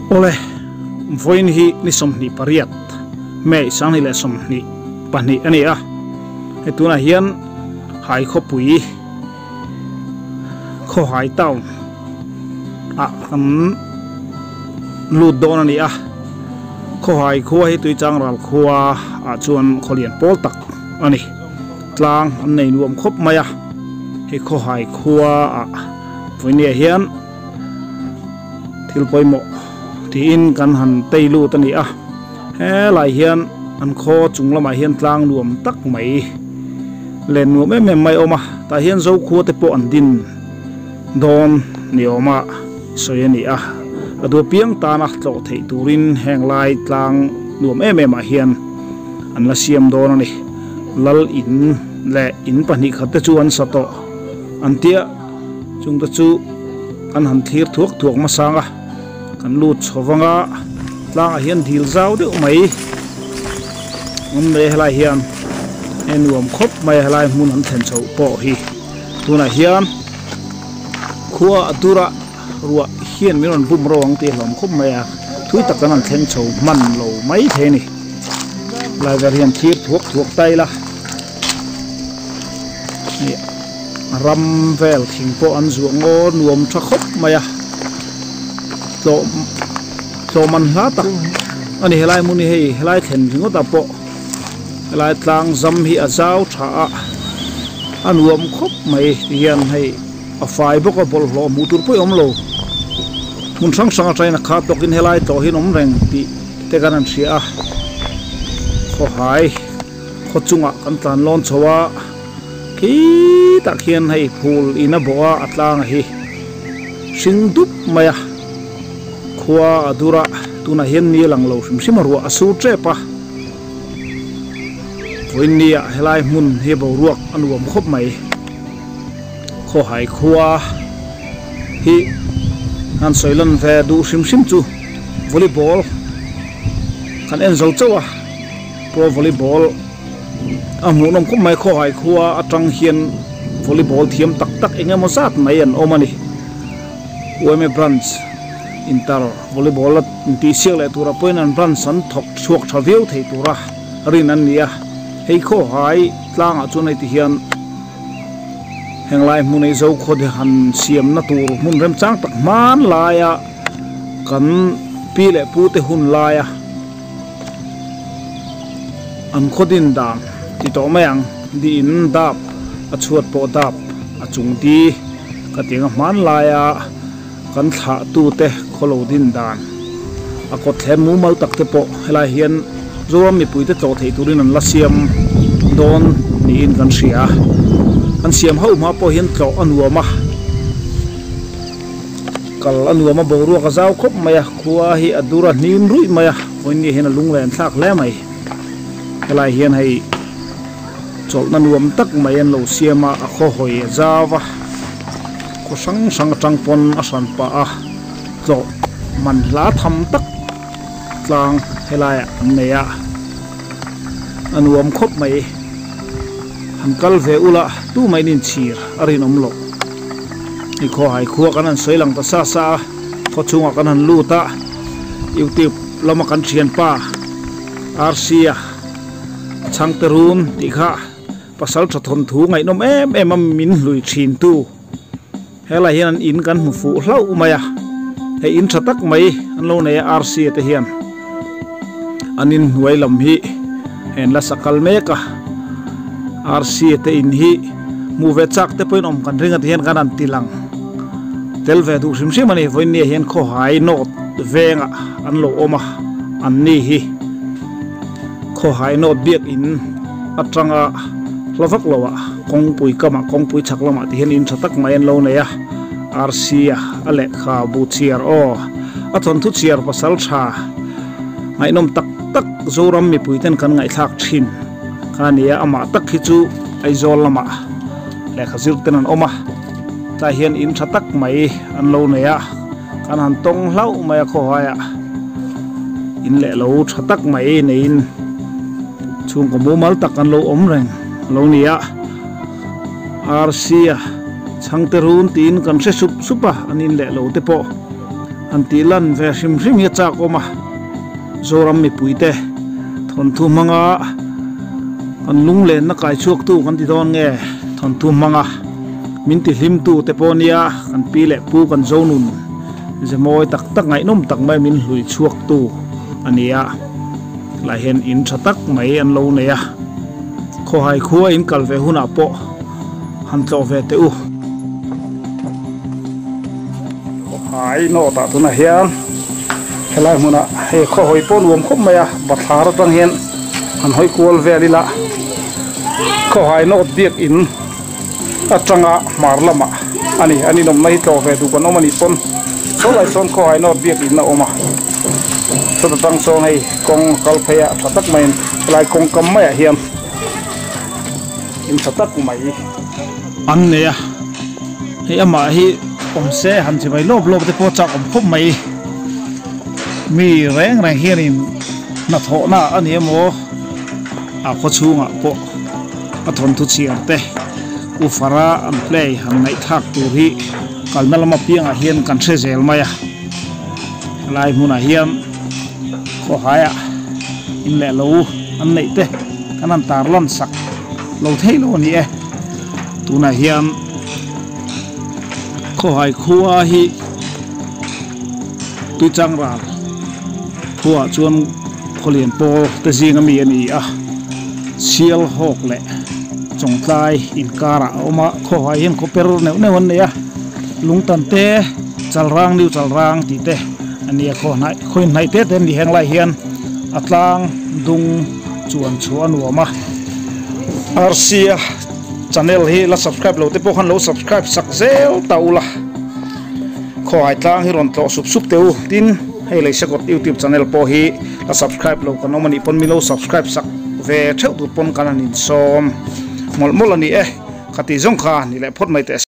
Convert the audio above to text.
Awle, vawiin hi ni 28 May 2022 a ni a, hei tunah hian Hai khawpui Khawhai town ah kan lut dawn a ni a, Khawhai khua hi Tuichang ral khua ah chuan khawlian pawl tak a ni, tlang an nei nuam khawp mai a, hei Khawhai khua ah vawinia hian. Thil pawimawh tiin kan han tei lut a ni a, helai hian an khaw chung lamah hian tlang nuam tak mai len nuam em em mai a awm a, tah hian Zokhua te pawh an din dawn ni awm a sawi a ni a, a duh apiang tana tlawh theih turin heng lai tlang nuam em em ah hian an la siam dawn a ni. Lal in leh in pahnih khat te chu an sa tawh an tia. Chungte chu kan han thlir thuak thuak hmasang a, kan lut chho vang a, tlangah hian dil zau deuh mai awm mai a helai hian e nuam khawp mai a helai hmun an thlen chhoh pawh hi tunah hian khua a dur a ruah hian min rawn bum ro ang tih a hlawm khawp mai a thui tak kan han thleng chho hman lo mai thei a ni helai vel hian thlir thuak thuak ta ila. Ram vel thing pawh an zuah ngaw nuam tha khawp mai a, tlawh tlawh man hla tak a ni helai hmun hi hei helai thlen ringawt ah pawh helai tlang zam hi a zau tha a, a nuam khawp mai ti hian hei a fai bawk a bawlhhlawh hmuh tur pawh i awm lo hmun hrang hrang atangin a khat tawkin helai tlawh hi an awm reng tih te kan han hria a, khawhai khaw chungah kan tlan lawn chho a. Khitah khian hei phul in a bawh a, a tlang hi hring dup mai a, khua a dur a, tunah hian ni a lang lo hrim hrim a, ruah a sur tep a, vawiin ni ah helai hmun hi boruak a nuam khawp mai, khawhai khua hi han sawi lan ve duh hrim hrim chu volleyball kan en zo chauh a, pro volleyball. A hmuhnawm khawp mai khawhai khua atang hian volleyball thiam tak tak eng emaw zat mai an awm a ni. Yma branch inter volleyball a intih siak leh turah pawhin an branch an thawk chhuak tha viau thei tura rin an ni a. Hei khawhai tlangah chuan hei ti hian henglai hmun ei zo khaw de han siamna tur hmun remchang tak hmanlaia kan pi leh pu te hun laia. An khaw din dan ti tawh mai ang, di in dap a chhuat pawh dap a chung di ka ti ang a hmanlaia kan thlah tute khaw lo din dan a kawt thlen mumal tak te pawh helai hian Zoram mipui te tlawh theih turin an la siam dawn niin kan hria a, an siam ho hma pawh hian tlawh a nuam a. Kal a nuam a, boruak a zau khawp mai a, khua hi a dur a hnim ruih mai a, vawiin hian a lunglen thlak hle mai. Helai hian hei chawlhna nuam tak mai an lo siam a, a khaw hawi a zau a, khaw hrang hrang atang pawn a hran pah a, tlawh man hla tham tak tlang helaiah an nei a, a nuam khawp mai. Han kal ve ula tumah in inchhir a rinawm loh. I khawhai khua kan han sawi lang ta sa sa a, khaw chhungah kan han lut a, YouTube lama kan thianpa RC-a chhangte run tih kha pasal tha thawnthu ngaihnawm em em a min hlui thin tu. Helai hian an in kan hmu fuh hlauh mai a, hei in tha tak mai an lo nei a RC-a te hian an in hnuai lam hi hei an la sa kal mek a, RC-a te in hi hmuh ve chak te pawhin awm kan ring a ti hian kan han ti lang tel ve duh hrim hrim a ni, vawiin hian khawhai note vengah an lo awm a, an ni hi khawhai note biakin atanga hla vak lo ah. Kawngpui kamah kawngpui chhak lamah ti hian in tha tak mai an lo nei a, RC a a lehkha bu chhiar aw a thawnthu chhiar pasal tha ngaihnawm tak tak Zoram mipui ten kan ngaihthlak thin kha a ni a, amah tak hi chu Aizawl lamah lehkha zir ten an awm a, tlai hian in tha tak mai an lo nei a, kan han tawng hlauh mai a khawhaiah in leh lo tha tak mai neiin chhungkaw mumal tak an lo awm reng. Lo ni a, RC a chhangte run tiin kan hre sup sup a, an in leh lo te pawh Han tih lan ve hrim hrim hi a chak awm a, Zoram mipuite thawnthu hmanga kan lunglenna kai chhuaktu kan ti dawn nge thawnthu hmanga min ti hlimtu te pawh nia kan pi leh pu kan zo nun ze mawi tak tak ngaihnawm tak mai min hlui chhuaktu a ni a, helai hian in tha tak mai an lo nei a, khawhai khua in kal ve hunah pawh han tlawh ve teh u. Khawhai nawtah tunah hian helai hmunah hei khawhawi pawh nuam khawp mai a bathlar atang hian han hawi kual vel ila khawhai nawt biakin atanga hmar lamah a ni an inawmna hi tlawh ve duh kan awm a nih pawn saw lai sawn khawhai nawt biakin a awm a chawt atang sawn hei kawng a kal phei a tha tak maiin helai kawng kam maiah hian in tha tak mai an nei a hei amah hi awm se han che mai lawp lawp te pawh chak awm khawp mai mi reng reng hianin hnathawhna a ni emaw a khaw chhungah pawh a thawnthu chhiar te ufara an play han ngaihthlak tur hi kalna lam apiangah hian kan hre zel mai a helai hmunah hian khawhaiah in leh lo an neih te kan han tarlan sak lo thei lo a ni e. Tunah hian khawhai khua hi Tuichang ral khuaah chuan khawlian pawl te zing ami a ni a, sial hawk leh chawngtlai inkarah a awm a, khawhai hian khaw per neuh neuh an nei a, lungtan te chalrang new chalrang tih te a ni a, khaw inhnaih te te an ni heng lai hian a tlang dung chuan chhuah a nuam a. Rc-a channel hi la subscribe lo te pawh khan lo subscribe sak zel ta ula khawhai tlang hi rawn tlawh sup sup teh u tin hei Leisakawt youtube channel pawh hi la subscribe lo kan awm a nih pawn min lo subscribe sak ve theuh tur pawn kan han insawm mawlh mawlh a ni e khati zawng kha ni leh phawt mai teh.